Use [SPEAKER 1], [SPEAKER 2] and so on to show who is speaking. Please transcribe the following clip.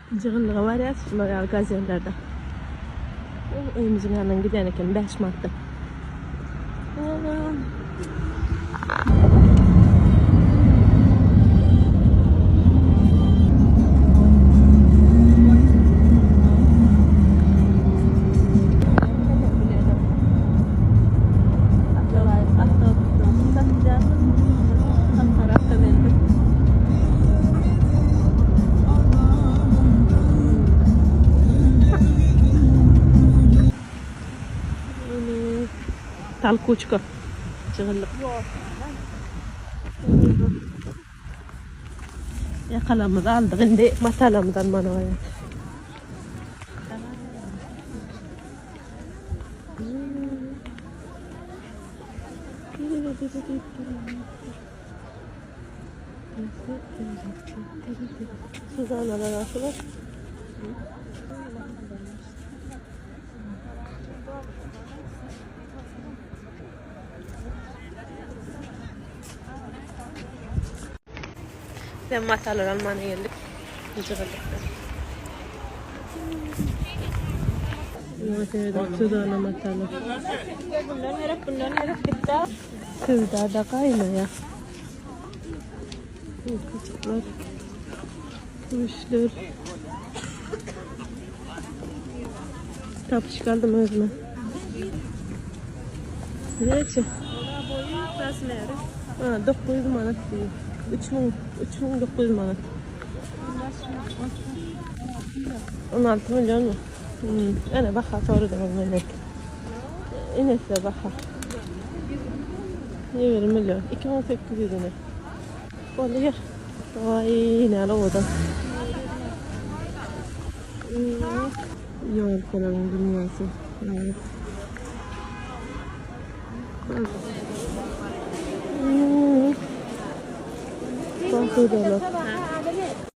[SPEAKER 1] Jygyllyga barýas şular ýaly gazellerde. Öýümiziň ýanyndan gidýän eken 5 manatdan. Talkuçka. Jygyllyk. Ýakalamyzy aldyk indi matalamyzy almana barýas. Suzanalar asylar. Sen matalar almana geldik. Jygylykda. Suzana matalar.
[SPEAKER 2] Bundan gerek, bundan gerek bitti.
[SPEAKER 1] Söwda da gaýmaýar. Hurkajyklar, kümüşler. Tapyşyk aldym özüme. Näçe?
[SPEAKER 2] Boýy, razmeri.
[SPEAKER 1] Ha, 900 manat diýýär. 3000, 3900 manat. 16 milyon mu? Hmm. Ene baha soradım menden. Inese baha. 20 milyon. 2800 ine. Bolýar. Vay näle owadan. Ýolkalaryň dünýäsi. Evet. Hmm. Bahçedeler.